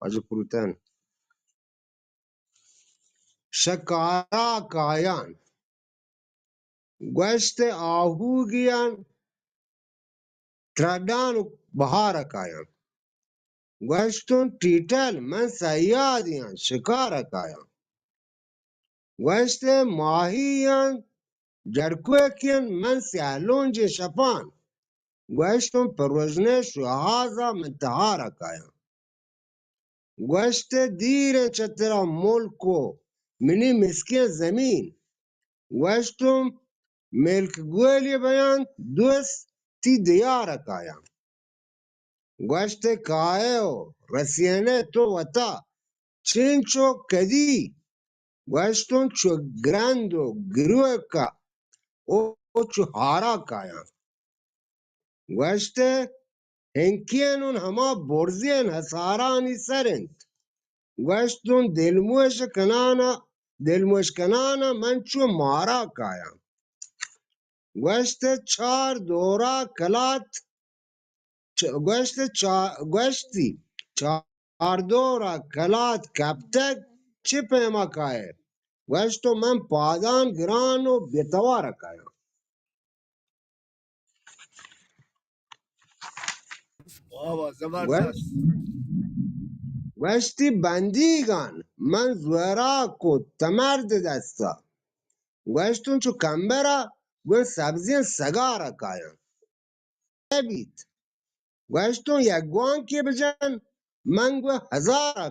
واجہ فروتن، شکارا کایان، گوشت آہوگیان ترڈان و بہارا کایان۔ گوشتون ٹیٹل من صیادیان شکارا کایان۔ گوشت ماہیان جڑکوکین من سیاہلونجیں شپان۔ گوشتون پروژنے شوہازا من تہارا کایان۔ گوشت دیریں چہ ترا ملک و منی مسکیں زمین۔ گوشتون ملک گولی بیان دوست تی دیارا کایان۔ گوشت کائے و رسینے تو وتا چنچو کدی۔ گوشتون چو گرند و گروکا او چو ہارا کایان۔ گوشت ہنکین ان ہما برزین ہسارانی سر انت۔ گوشتون دلموش کنانا، دلموش کنانا من چو مارا کایان۔ گوشت چار دورا کلات، چ-، گوشت چا-، گوشتی چار دورا کلات کپتگ چہ پیما کائے؟ گوشت و من پادان گران و بے توارا کایاں۔ واہ واہ، زبردست۔ گوشت، گوشتی بندیگان من زوراک و تمرد دستا۔ گوشتون چو کمبرا گون سبزیں سگارا کایاں۔ بیت۔ گوشتون یک گوانکے بجن، من گوں ہزارا